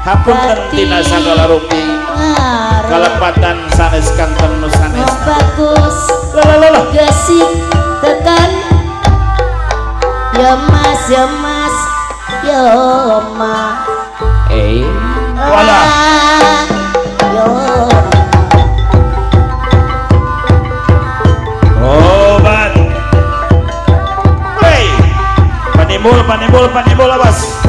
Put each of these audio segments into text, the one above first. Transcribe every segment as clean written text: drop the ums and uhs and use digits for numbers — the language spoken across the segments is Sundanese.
Hapunten tina sagala rupi kalepatan sanes kanten nu sanes. Bagus gesik tekan ya mas ya mas ya mas wala yo. Obat. Hey, panimul panimul panimul awas.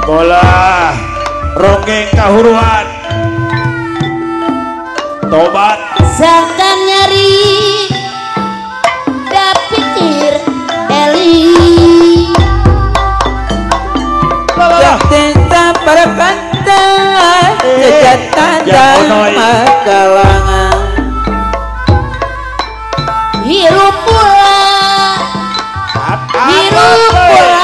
Bola ronggeng kahuruan tobat sangkan nyari da pikir eli tinta para pantai jejatan dan makalangan hirup pula hirup pula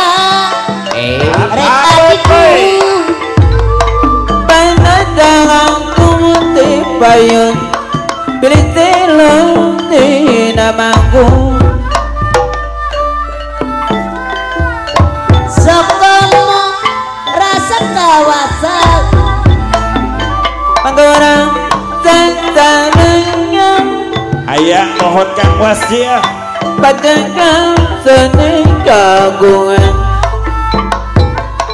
payun pilih telung tina manggung sokomo rasa kawasa panggorang tantangan ayah mohon kang wasjia padahal seneng kagungan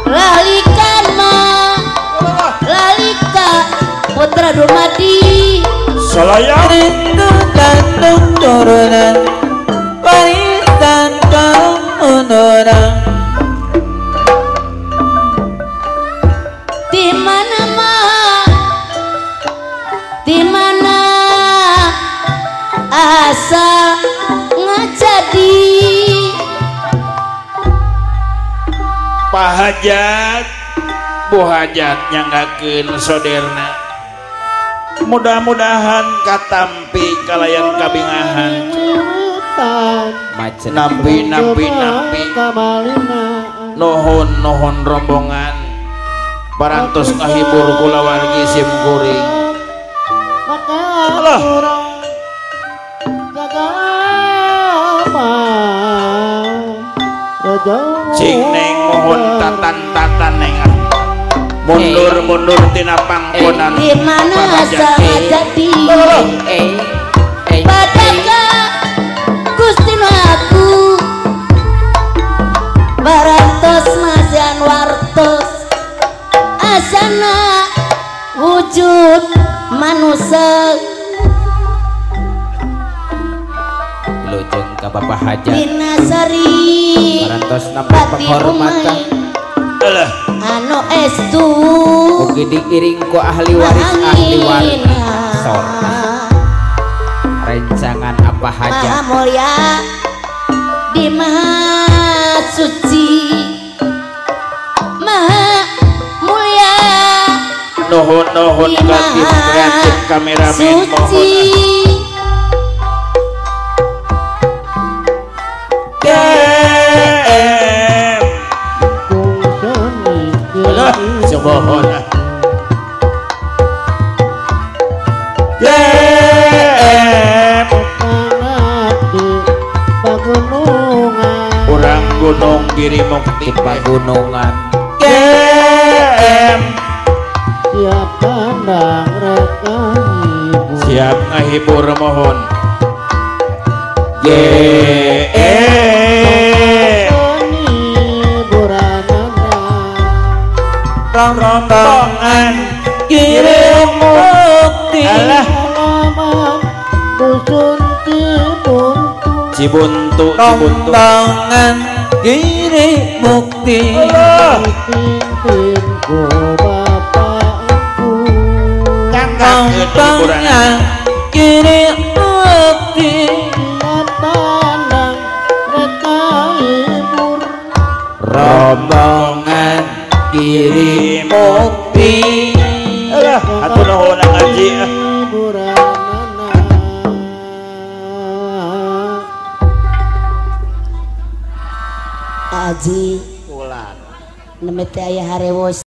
lalikan ma lalika putra Dumadi Salaya itu tandung turunan warisan kaum unduran di mana ma di mana asal ngajadi Pak Hajat Bu Hajat nyanggakeun soderna mudah-mudahan katampi kalayan kabingahan nampi nampi nampi nuhun nuhun rombongan parantos ngahibur kulawargi sim kuring Allah cing neng mohon tatan-tatan neng mundur-mundur tina pangkonan di mana asal jadi padaka Gusti aku barantos masian wartos asana wujud manusia lujeng ka Bapak Hajat Dinasari barantos nampi penghormatan anu estu ugi diiring ku ahli waris sorna rencangan apa hajat maha mulia di maha suci maha mulia nuhun nuhun ka tim kreatif kameramen mohon mohon urang gunung Giri Mukti pagunungan siap pandang reka siap ngahibur mohon rombongan Giri Mukti alah dusun Cibuntu Cibuntu rombongan Giri kiri mukti pimpin ku bapakku rombongan kiri mukti pandang reka libur rombongan kiri mukti. Alah, hatur nuhun ngaji. Aji ulan nembe teh aya harewos.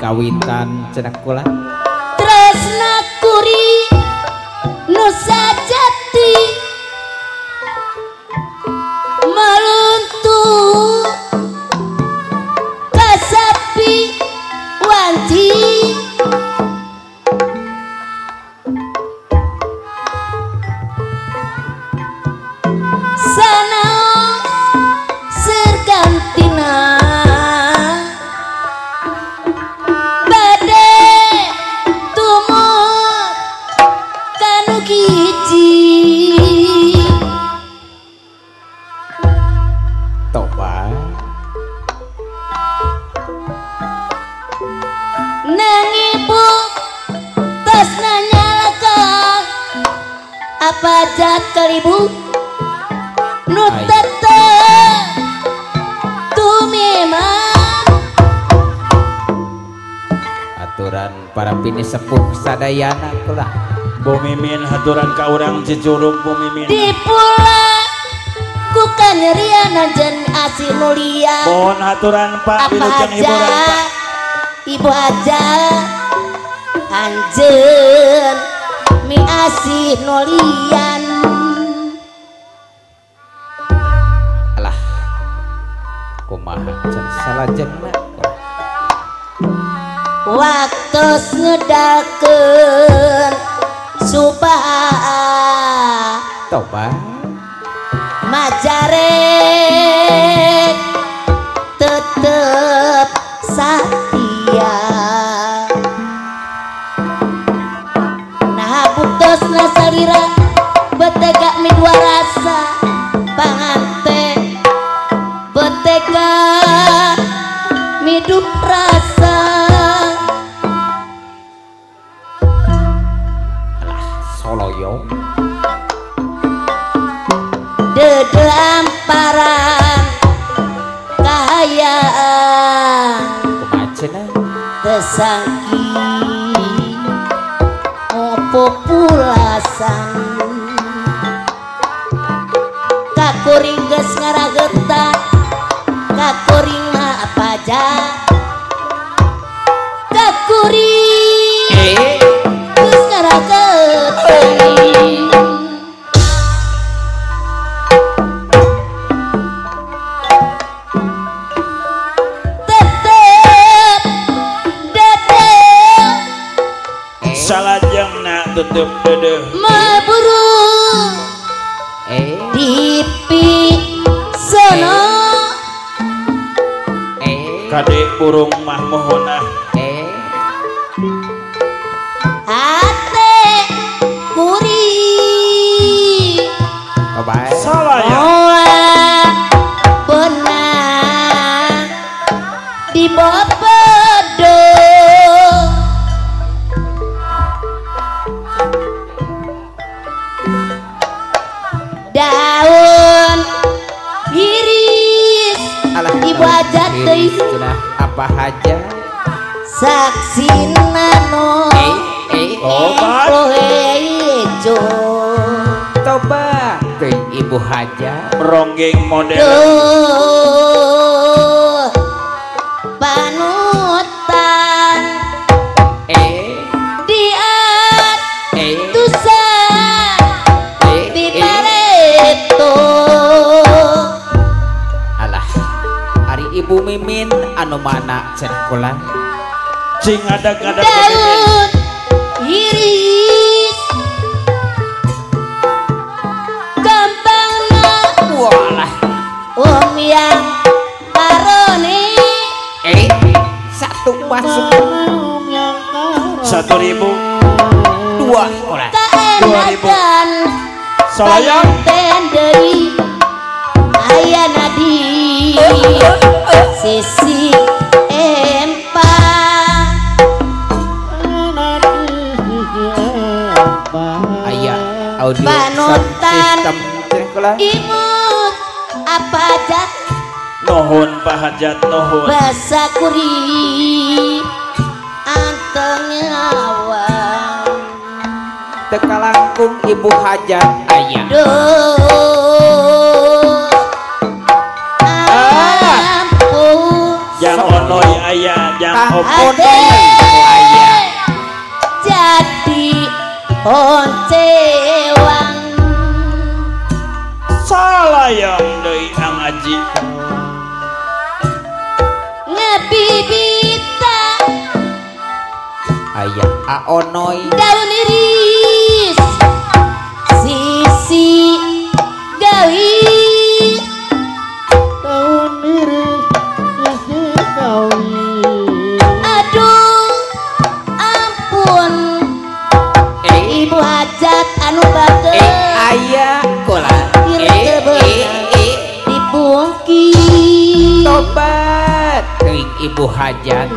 Kawitan cenah kula tresna kuri nusa jati meluntuh kasapi wanci sana sergantina toba nang ibu tos nanyalakan apa jat ibu nu tetep tumiman aturan para pini sepuh sadayana kula Bu Mimin haturan ka urang Cicurug Bu Mimin dipula ku kanyerian anjeun asih mulia mohon haturan Pak wilujeng hiburan Pak Ibu aja anjeun mi asih nulian. Alah kumaha can salajengna waktos ngedalkeun subah toba majarek tetep satia nah buktosna salira betega midua rasa pangante betega midup rasa. Alah soloyong dede amparan kahayaan kumacena tesangki populasan kakuring geus ngaragetan kakuring mah apa aja kakuring geus ngaragetan salajengna tutup dedeh maburu dipi sono kadek burung mah mohonah ate kuri salaya benang di bobodo da Alah Ibu hajat deui cenah apa hajat saksina no Tobat hejo tobat teuing ibu hajat ronggeng model panutan diat tusan di pareto. Alah ari ibu Mimin anu mana cenah kula cing ada-ada daun iris gampangna walah om yang parone satu masuk 1.000 dua orang kaenakan sayang deui aya nadi sisi empang aya audio panutan system imut apa hajat nuhun Pak Hajat nuhun basa kuri anteng awang teka langkung ibu hajat aya duh ampun jang onoy aya jang onoy aya jadi oncewang salayang deui Ang Aji ngabibita aya aonoy daun iris sisi gawi daun iris sisi gawi aduh ampun ibu hajat anu bager aya kula dipungki tobat teuing ibu hajat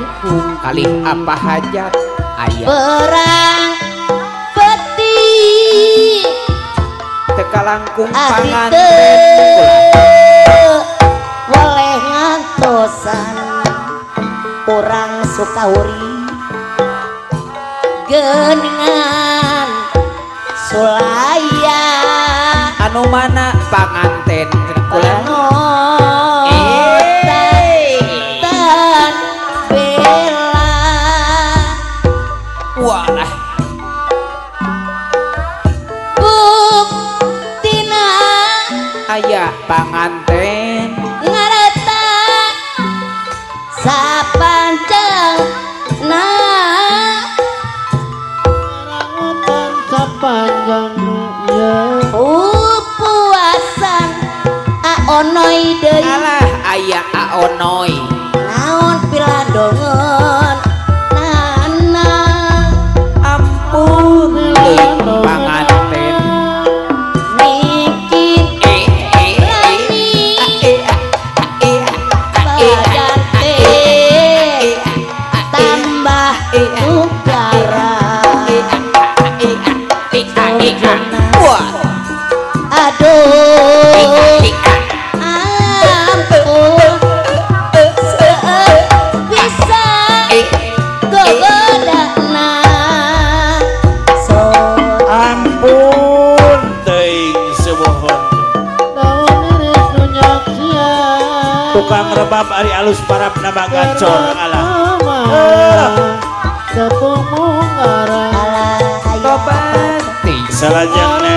kali apa hajat aya perang peti teka langkung panganten boleh ngantosan urang Sukahuri geningan sulaya anu mana panganten kula tan bela walah buktina aya panganten ngareta sapanjang na karangutan sapanjang ya puasan aonoy deui alah aya aonoy naon pilandongan nana ampun teuing panganten mikir lami pagante tambah udara aduh ampun bisa gogodana so ampun teuing seueuhun daun iris nu nyaksian tukang rebab ari alus parap nama gacor alah tepung munggara alah tobat salajengna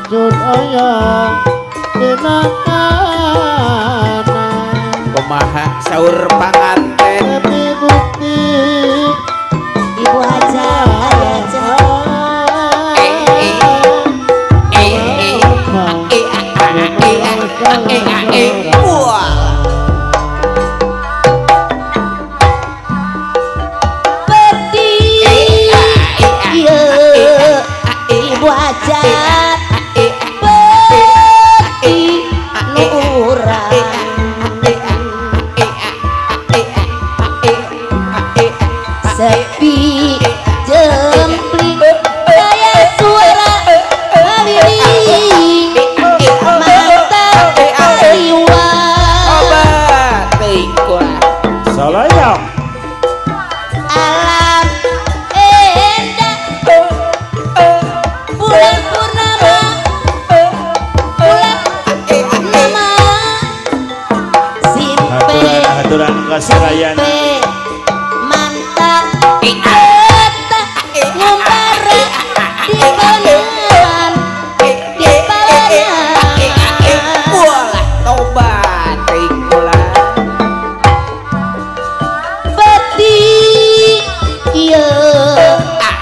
maksud oyong dina kana kumaha saur panganten tapi bukti ibu hajat aya peti ieu ibu Hajat peti nu urang sepi jempling daya suara haliling mata kaliwa obat teuing kula Salayang alam endah bulan purnama bulan purnama simpe Haturan kasarayana mantap eta ngumbara di panan di palanan Walah tobat teuing kula beti ieu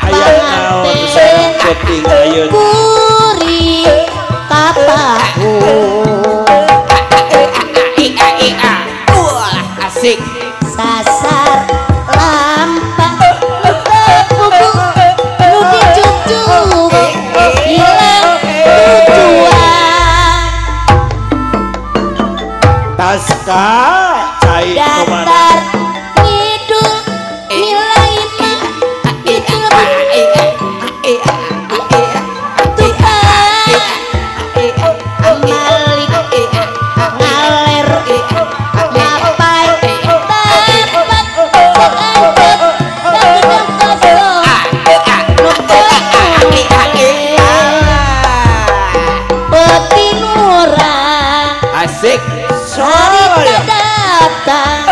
Aya naon sareng penting ayeuna kuring kapahu Walah asik sasar lampah tepuku nu dicucuk hilang tujuan Taska cai kumaha datar ngidul nilai mah itu tukang malik ngaler ngapai tapak seangkut dagedang kosong nu peti nurang asik harita datang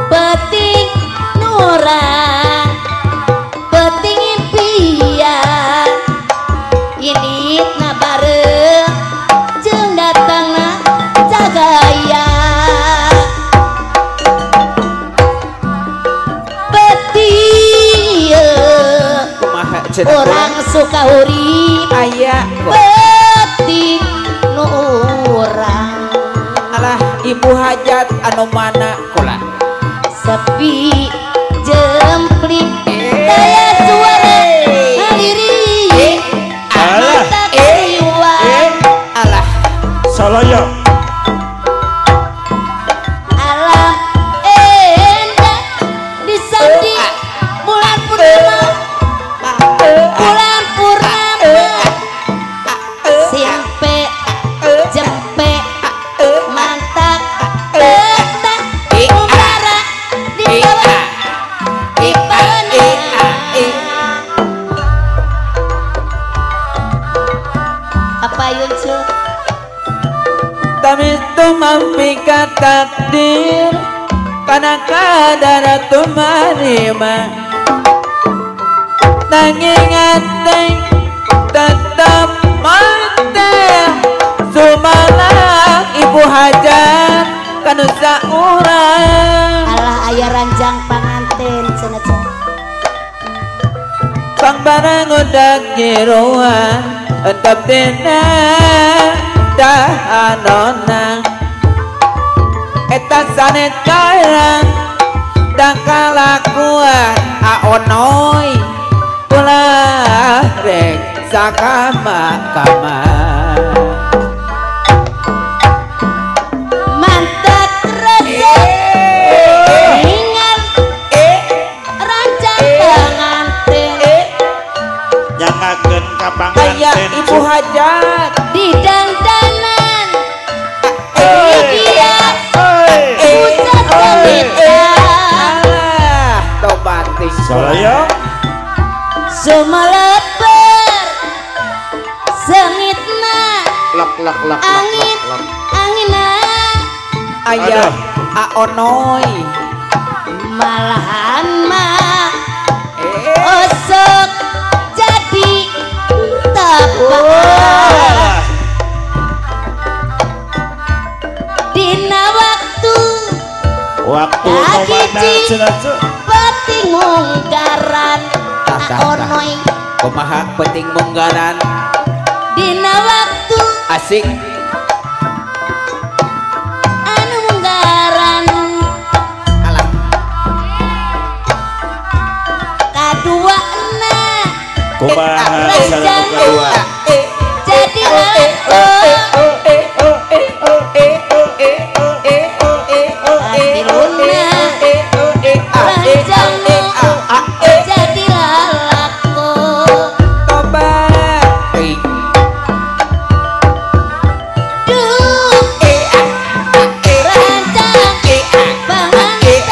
peting nurang peting impian ini na bareng jeung datangna cagaya peti kumaha cenah orang suka urip aya peti nu urang alah ibu hajat anu mana kula sepi jempling daya suara haliring Alah. mata kaliwa alah Salayang alam endah disandi bulan purnama bulan purnama simpe jempe mantak petak umbara di bawah di panah apa yun cu Tamis tumampi ka takdir kana kadar tumarima nanging ati tetep mate sumalang ibu hajat kanu saurang alah aya ranjang panganten cenah cenah pangbarang udag jeroan entep dina dahanona eta sanet kaerang dan kalakuan aonoy ulah rek sakama-kama mantak resep ingat ranjang panganten nyangakeun ka aya panganten ibu hajat di dandanan dia pusat wanita alah tobat teuing Salayang sumeleper sengitna lak lak lak lak angin lak angina aya Aduh. aonoy malahan mah osok jadi tepat dina waktu Waktu nu mana Lagi, cenah cu peti munggaran Tah, tah, tah. aonoy kumaha penting munggaran dina waktu asik anu munggaran alah Kumaha Rancang jadi jadi lalako tobat duh rancang pengantin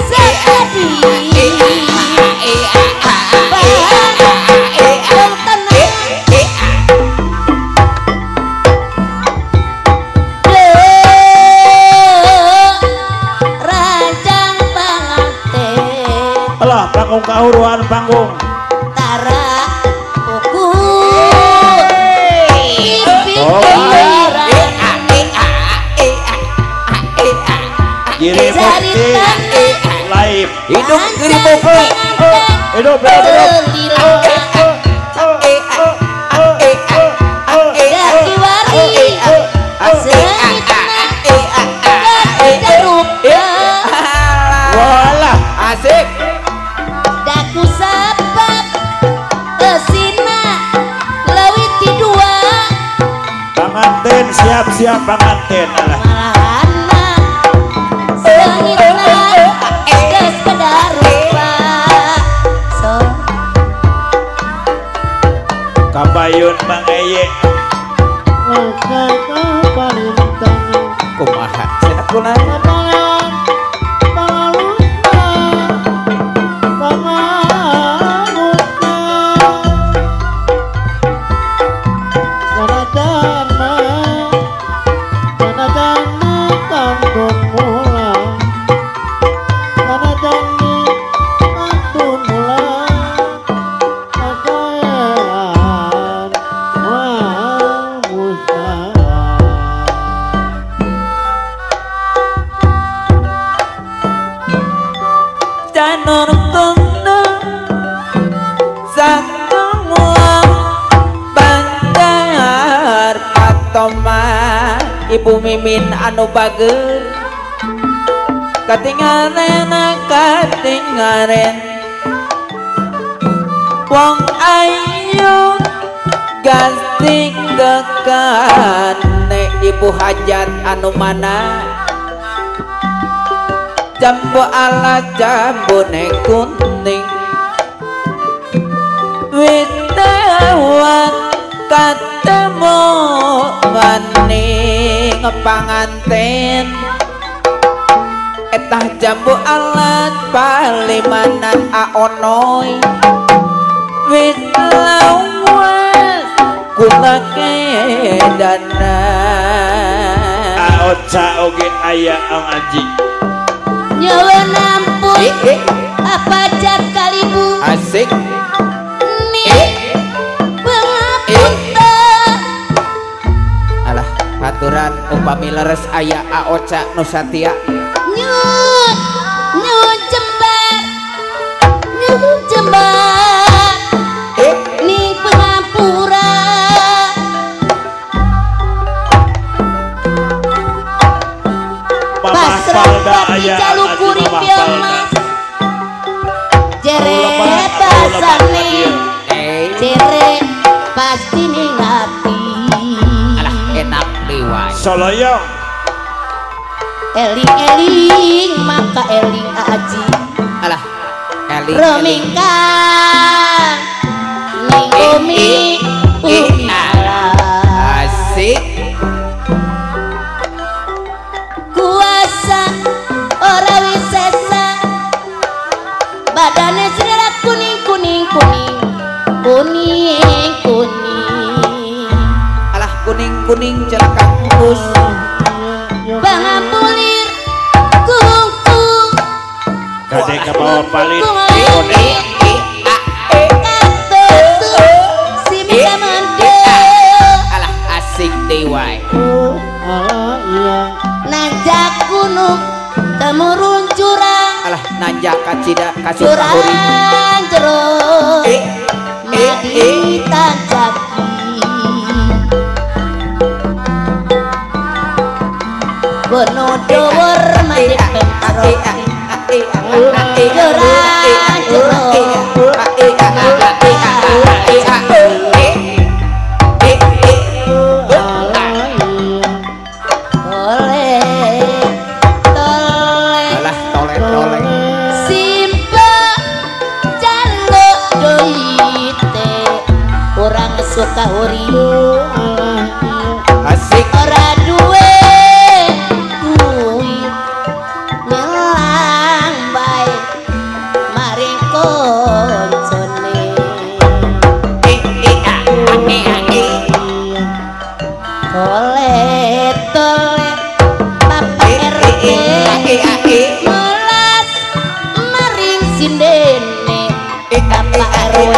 sedih panggung kahuruan panggung tara uku Giri Mukti live hidup Giri Mukti hidup hidup asik daku sabab esina lewiti dua panganten siap-siap panganten malahana sengitna geus kadarupa so kabayun Mang Eye kumaha cenah kula Ibu Mimin anu bager katingaren katingaren wong ayu gasting dekane ibu hajat anu mana jambu ala jambune kuning wis tewat katemu maning panganten etah jambu alat palimanan aonoy wis lawas kula kedana aoca oge aya ang aji nyawa nampun apa jakalibu asik aturan upami leres aya aoca nu satia nyun nyun jembar nyun jembar ning pangampura pasrah pati jaluk kuring mas jere basane jere pasti ning ati alah enak Soloyong eling-eling maka eling aji alah eling remingkang ning umi umi asik kuasa ora wisesa badane selera kuning kuning kuning kuning kuning alah kuning kuning celaka kampus pangampulir kungkung kade kabawa palit alah asik dewa nanjak gunung temurun jurang alah nanjak kacida kasur jurang jero madi tanjaki Bono dowor mandi pencrot Suka huri asik ora duwe duit ngelang bae maring koncone tole tole Bapak RT melas maring sindene Bapak RW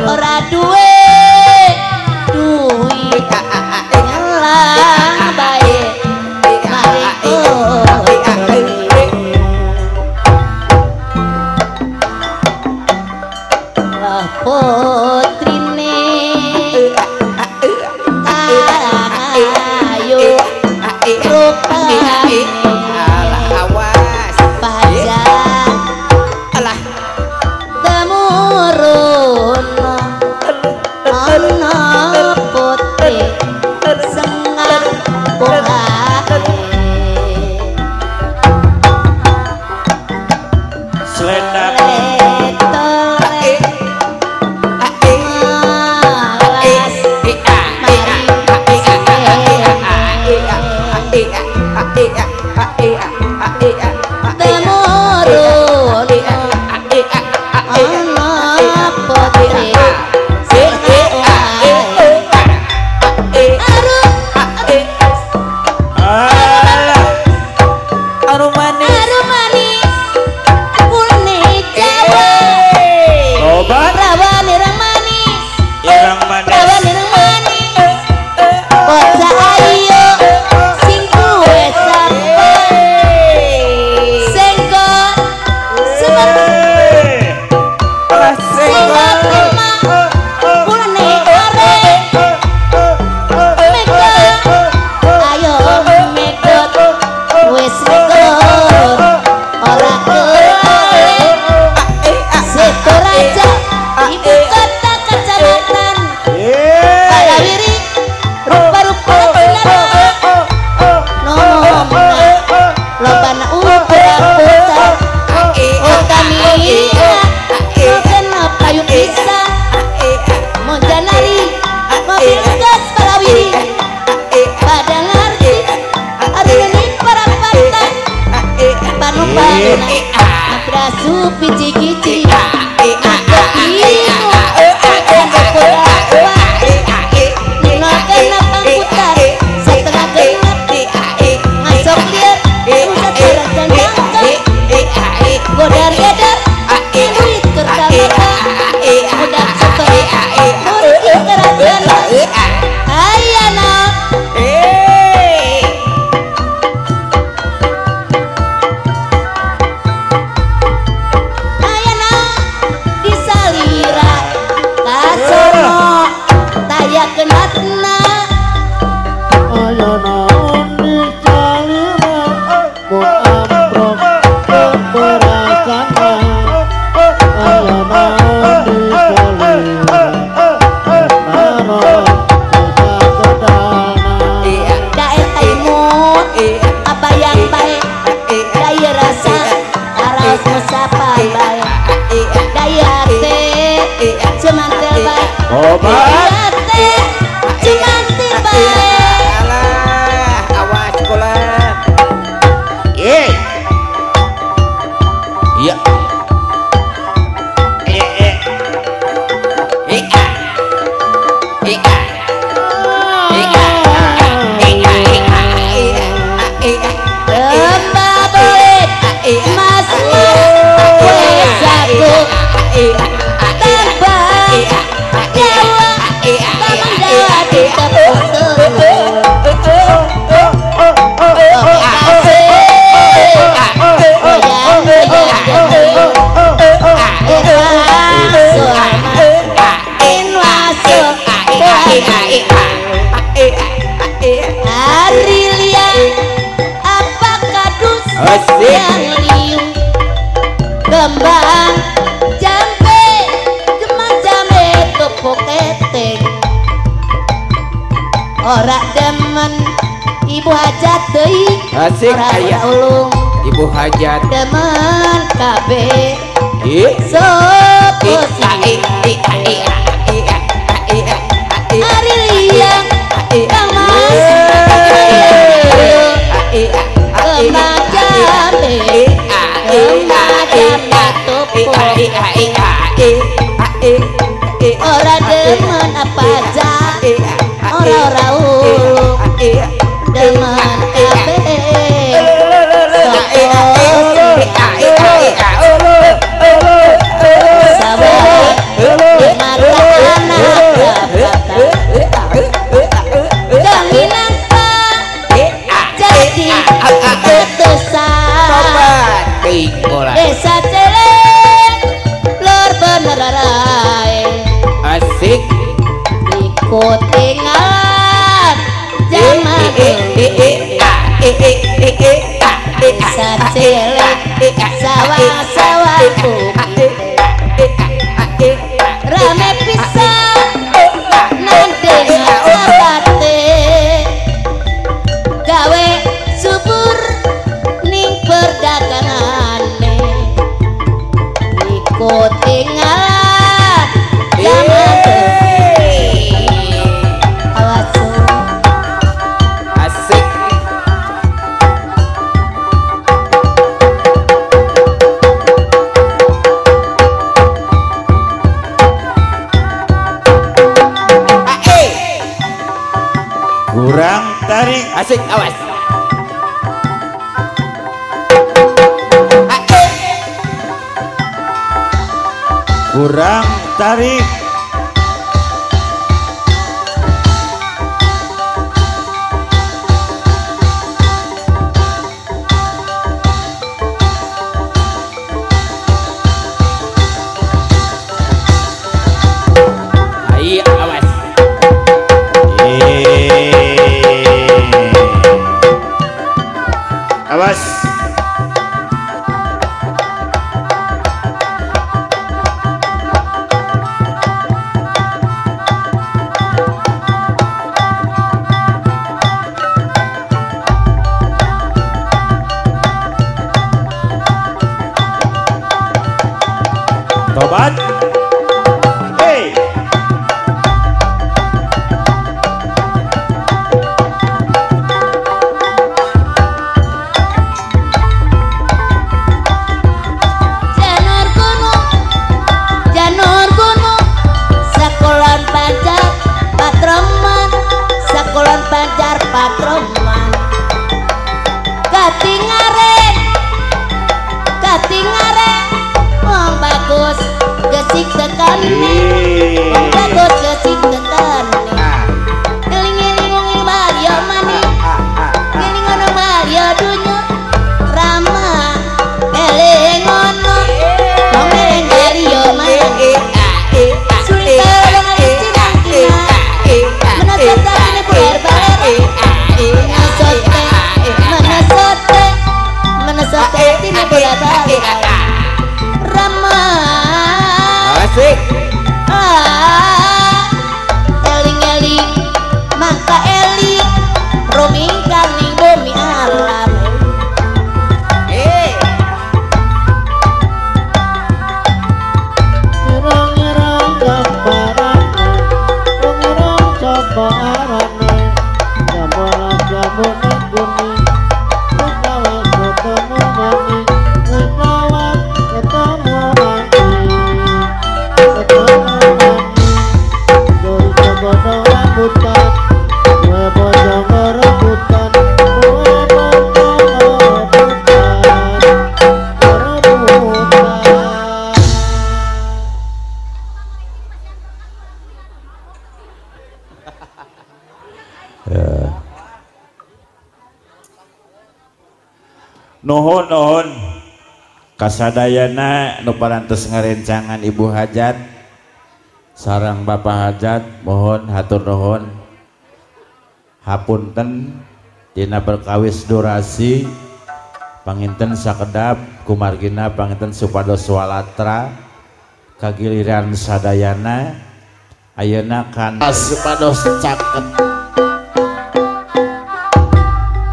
ora duwe duit ngelang bae maring koncone lah putrine ayu rupane. Kembang jambe kembang jambe tepuk keting ora demen ibu hajat deui asik aya ulung ibu hajat demen kabeh sopo sing ari liang kang mas kembang jambe kembang jambe tepuk ora demen apa aja ora ulung demen kabeh sawah mata anak kang minangka jadi ketesan desa Celeng lor bener rae asik ikut tinggalan jaman desa Celeng sawah-sawah bukit rame pisan nanding sabate gawe subur ning perdagangane ikut tinggalan jaman awas asik kurang tarik asik awas kurang tarik ayo awas awas tobat hey Janur gunung sekolah Banjar Patroman sekolah Banjar Patroman katingaren katingaren wong bagus gesik tekane wong bagus gesik tekane eling-eling wong balyo maning eling ono balyo dunyo rama eling ono wong eling balyo maning sulit tolong alis cinangkina menasote ini puler baler menasote menasote menasote ini puler baler rama asik eling-eling maka eling rumingkang ning bumi alam Irang-irang gambarane irang sapa arane jambolan jambone bumi lawan ketemu mani lawan ketemu mani ketemu mani dori jogono rambutan kue bojong rebutan kue bojong rebutan rebutan. Nuhun nuhun kasadayana nu parantos ngarencangan ibu hajat sareng bapak hajat mohon hatur nuhun hapunten dina perkawis durasi Panginten sakedap kumargina panginten supados walatra kagiliran sadayana ayeuna kan supados caket.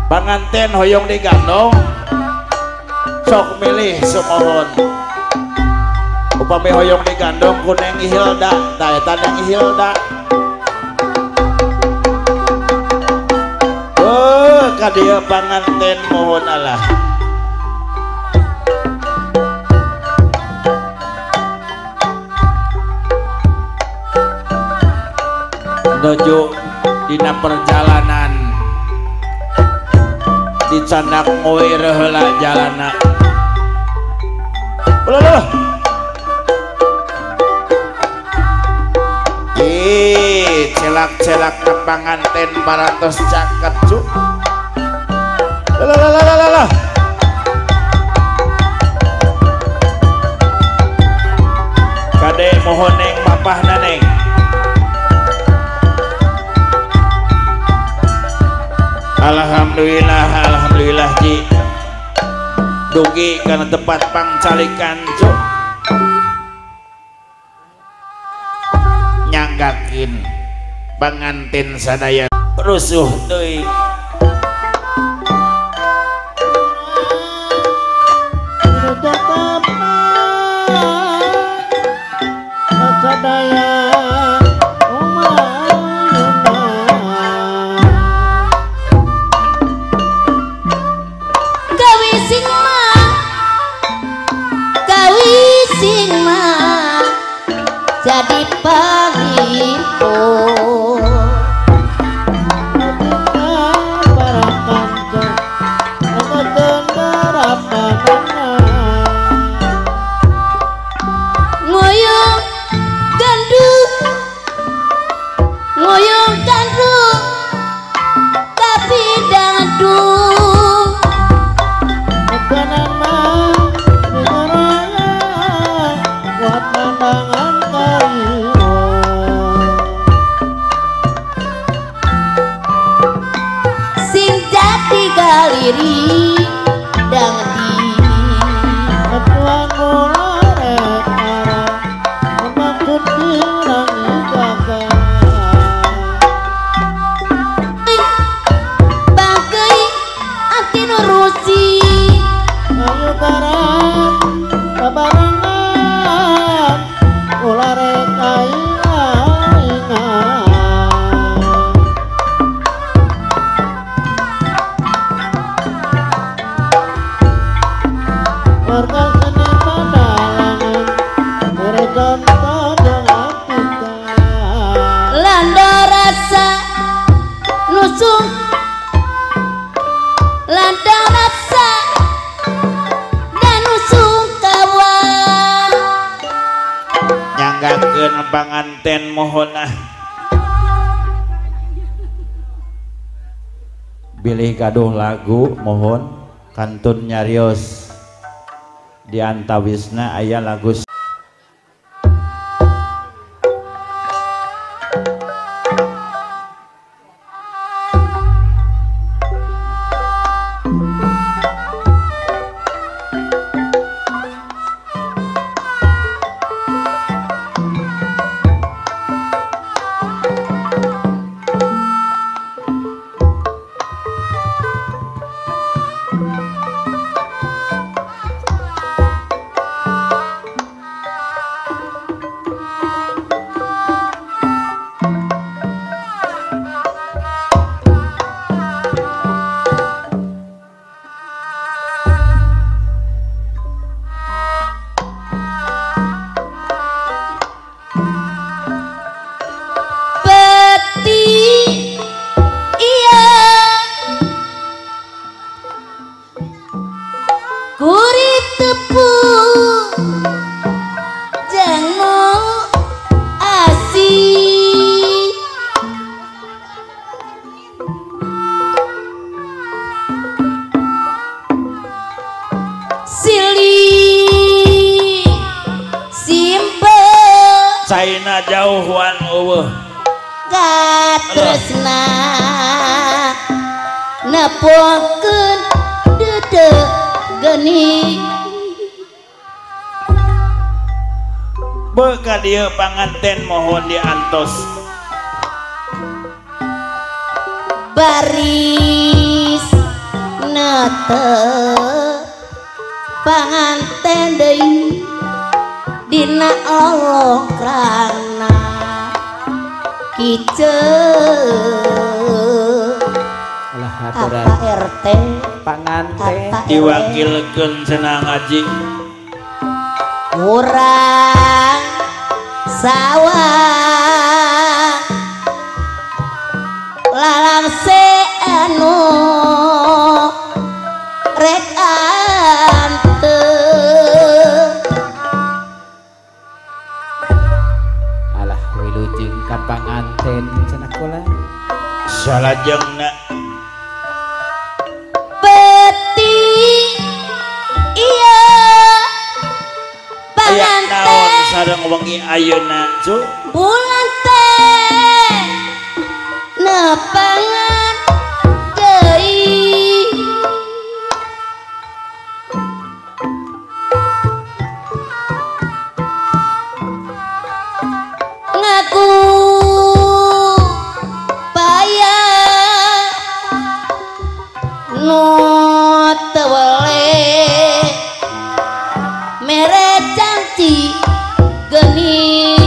Panganten hoyong digandong sok milih sumohon. Upami hoyong digandong ku Neng Hilda, tah eta Neng Hilda. Oh, ka dieu panganten mohon Allah. Nuju dina perjalanan dicandak nguir heula jalana. Ulah. Ih, celak-celak ke panganten parantos caket cu. Lah. Kade mohon neng mapahna neng. Alhamdulillah, alhamdulillah ji. Dugi kana tempat pangcalikan cu. Nyanggakin pangantin sadaya rusuh deui. Jadi panglipur ngoyong gandum, ngoyong gandum, tapi dangdung. Sing jadi galiri dangdi bagai ati nurusi landa rasa nusung, landa rasa dan nusung kawan. Nyanggakeun panganten mohon ah. Bilih gaduh lagu mohon kantun nyarios di antawisna aya lagu China jauh wan eueuh katresna nepokeun deudeuh geni beka dieu panganten mohon diantos baris nete panganten deui dina lolokrana kice aturan apa RT panganten diwakilkeun cenah ngaji urang sawah lalangse anu rek anteu alah wilujeng ka panganten cenah kula salajengna beti iya panganten sareng wengi ayeuna cu bulan teh nepangan deui ngaku payah nu teu weleh mere janji geni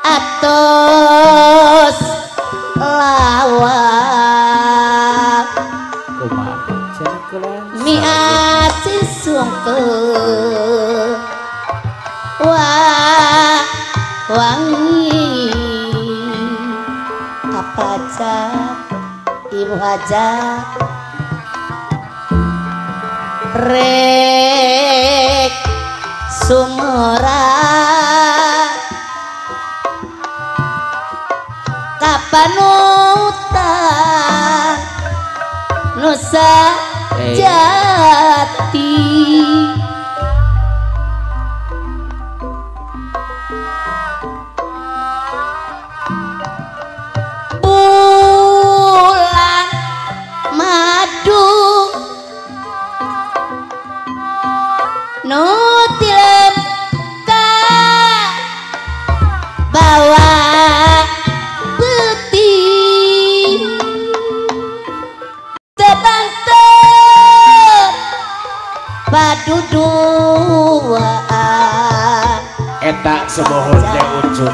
atos lawak kumaha cenah kula miasin sungkeul wah wangi apa aja ibu hajat rek sumera kapanutan nusa jati bulan madu nu tilem ka bawa peuting tebanter paduduaan eta sebohon teh ucu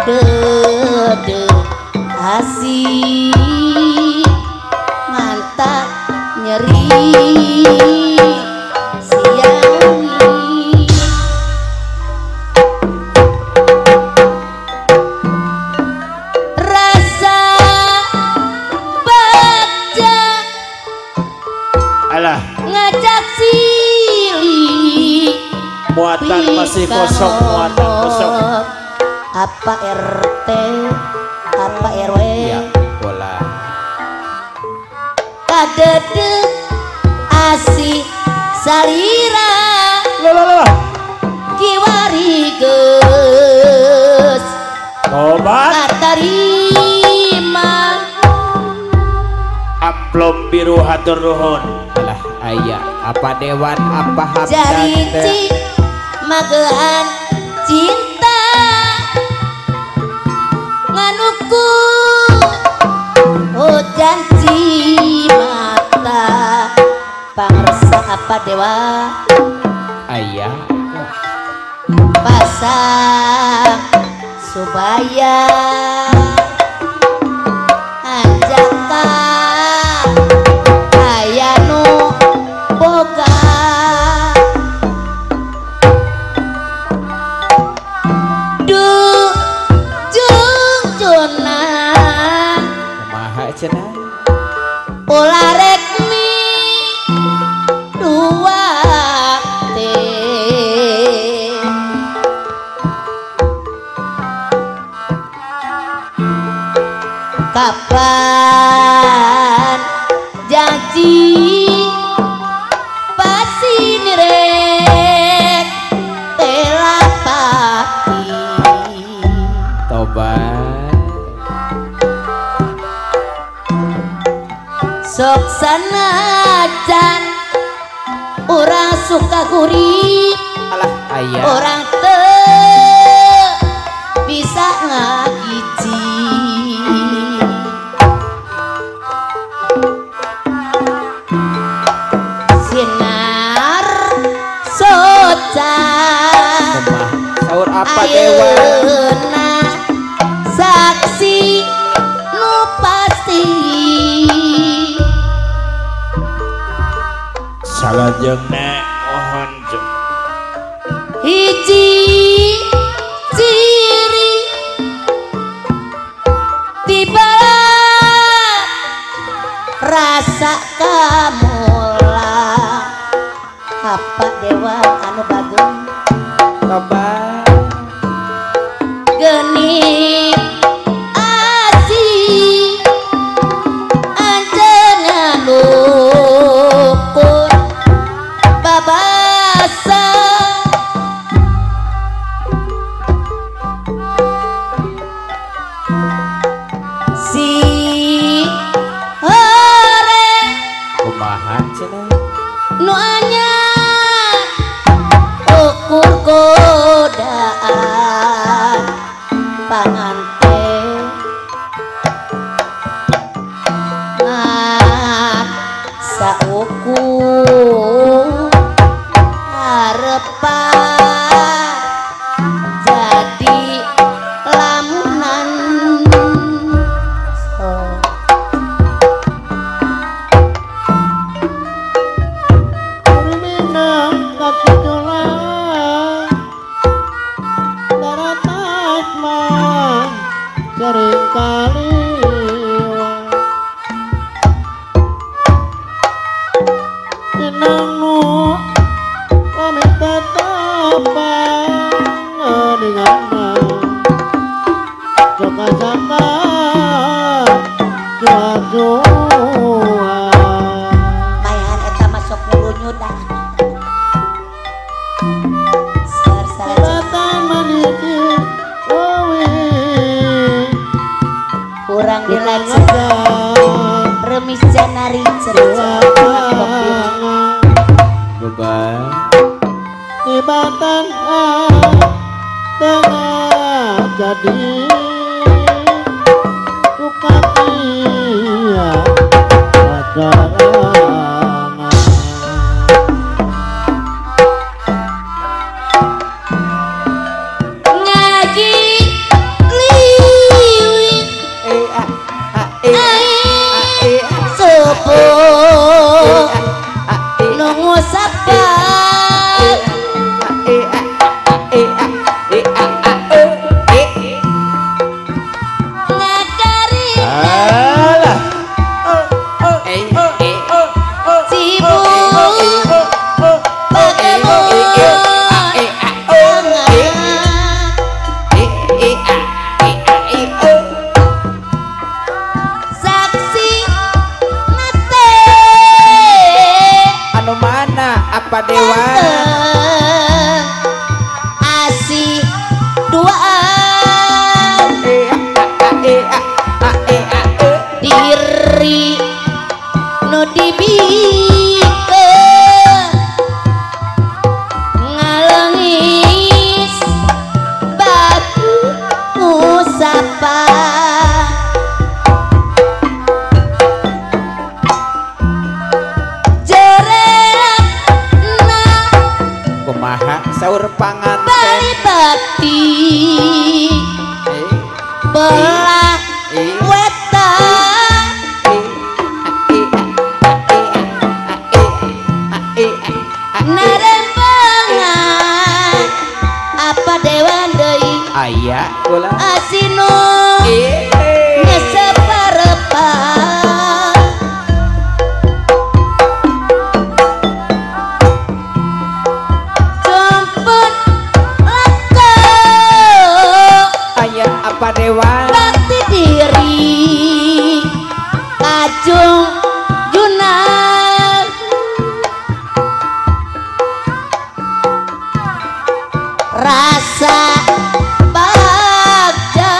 dede asih mantap nyeri siangi rasa bagja alah ngajak silih muatan masih kosong muatan kosong apa RT apa RW ya bola kadede asih salira loh kiwari geus tobat katarima amplop biru hatur nuhun alah aya apa dewan apa habdan jarici magehan cinta nganuku hujan mata pangresa apa dewa ayah pasang supaya anjaka aya nu boga duh jungjunan kumaha cenah ulah rek mi dua teh kapan janji pasti nirek Urang suka gurih alah aya orang teu bisa ngagiji sinar soca saur apa dewa ayeuna saksi nu pasti salajengna mohon hiji ciri tiba rasa kamula apa dewa anu bageng coba geni asih anjeunna lukur babasa si hore kumaha cenah nu anyar ukur godaan panganten ngan saukur harepan jadi lamunan so. Mayan eta masuk ngulunyut ah. Kurang dilajeng remis janari cerita tibatan tengah jadi sukatia pacaran ngaji liwit subuh nunggu sabar ngakari sibuk bagaimana saksi nate anu mana apa dewa asih duaan diri nu dibikeun ngalengis batu ngusapa jerekna kumaha saur panganten bali bakti belah wetan narempengan apa dewan deui aya kula asinu ngeseparepan jemput leko aya apa dewan bakti diri kajung junang rasa bagja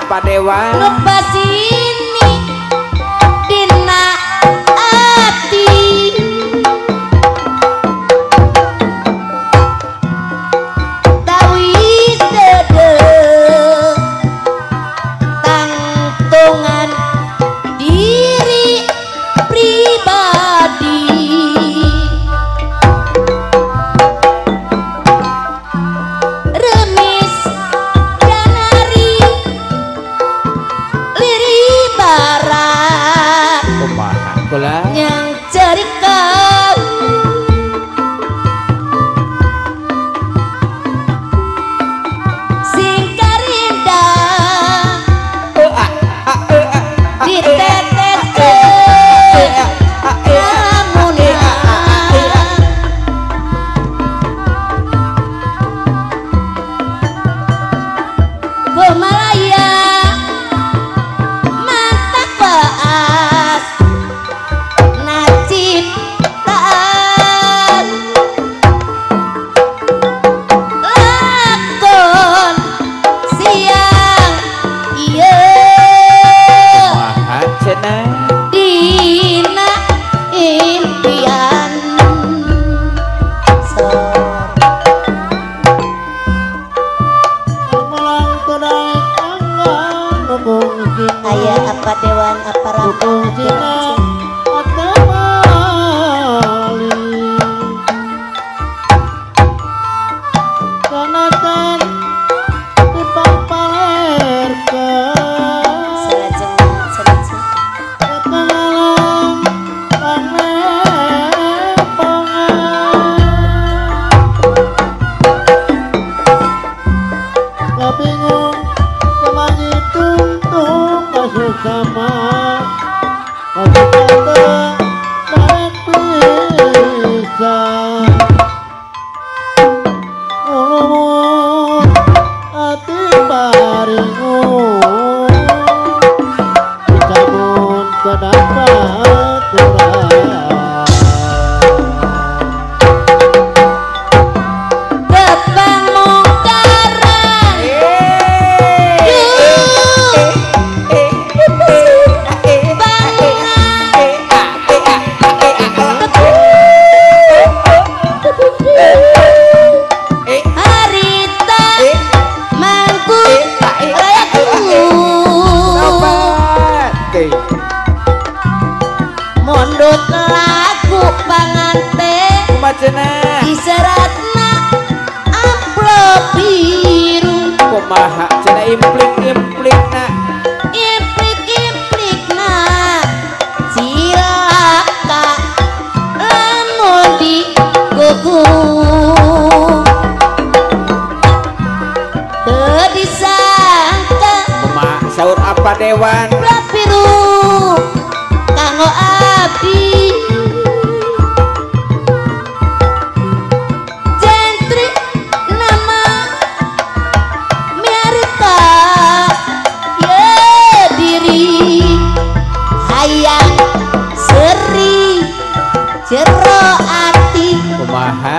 apa dewan nu pasini dina ati tawis deudeuh tangtungan diri pribadi remis janari liri barat kumaha kula yang cerita sing karinda diteteskeun lamunna Pemalaya mata paas naciptaan lakon siang ieu kumaha cenah dina impian sor Melang tunai anggan dukung cina aya apa dewan apa dukung cina atau sanajan dipapalerkeun salajengna salajengna ketengalan panepongan kabingung kemangi tungtung kasusama kasukata daek pisan ulumur ati paringun dicamun kedapat kurang tepang mungkaran harita mangku rayaku mondot lagu pangante kumaha cenah diseratna amplop biru kumaha cenah implik-implikna implik-implikna cilaka lamun digugu teu disangka kumaha saur apa dewan amplop biru kanggo abdi jentrik nama miarita ye diri hayang seri jero ati kumaha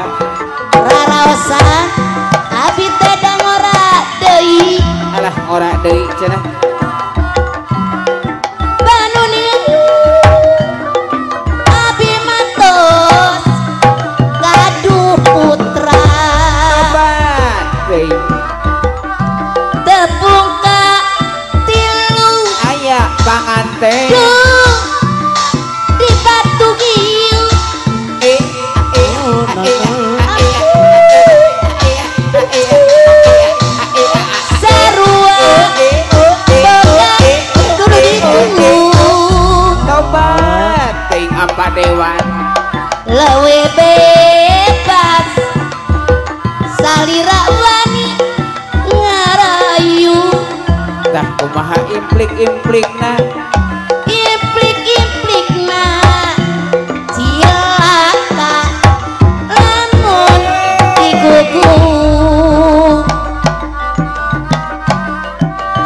raraosan abi teh da ngora deui alah ngora deui cenah banuni abi matos gaduh putra tobat deui tepung ka tilu aya panganten duh di batu giu sarua boga kudu ditunggu tobat teuing apa dewan lewe bebas salira wani ngarayu tah kumaha implik-implikna implik-implikna cilaka lamun digugu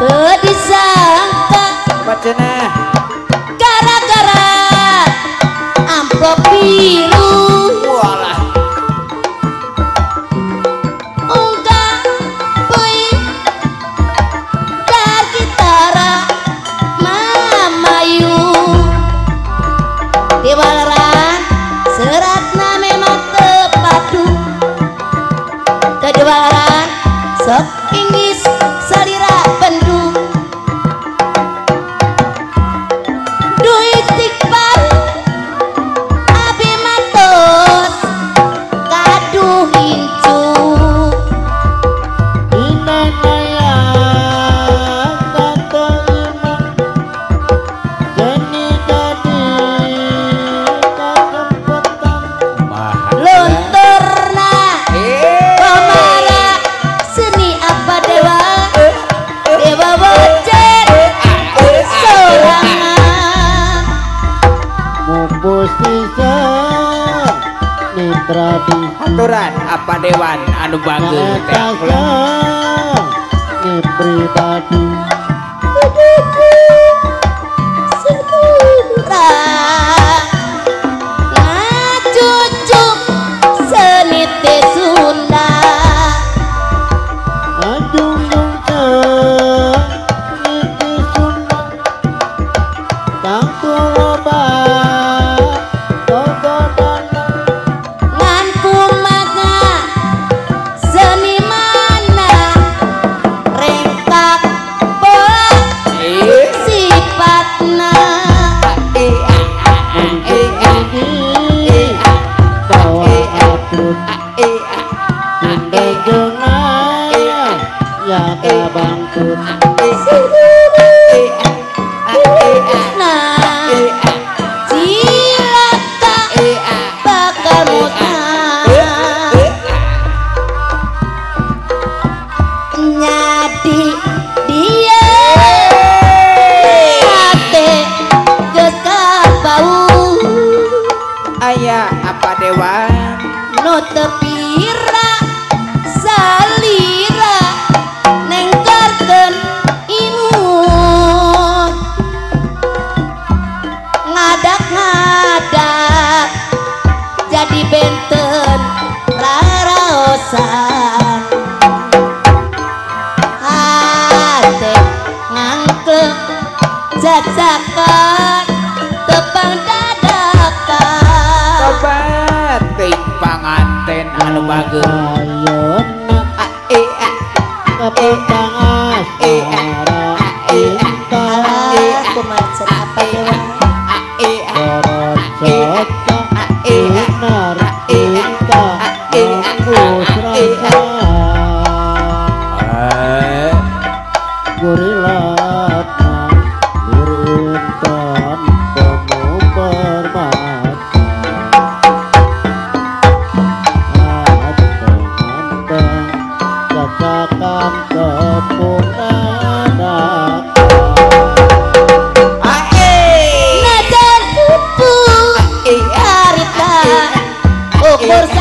teu disangka kumaha cenah gara-gara amplop biru walah unggah poe dar kita Aturan apa dewan anu bagus teh pribadi ngacucuk senite Sunda ngajungjung senite Sunda kang loba togodana ngan kumaha senimana rengkak bola sifatna cilaka bakal mutah nyadi dia hate geus kabau aya apa dewan nu teu pira salira nengkarkeun imut ngadak-ngadak jadi benten raraosan hate ngangkleng jajakan tepang dadakan tobat teuing panganten anu bageun ayeuna kapentang asmara intan kumaha apa dewan Cota inar inta anggus rasa gorilatna lirintan temu permata anteng-anteng cacakan tepung dadakan. Najan pupu harita ukur.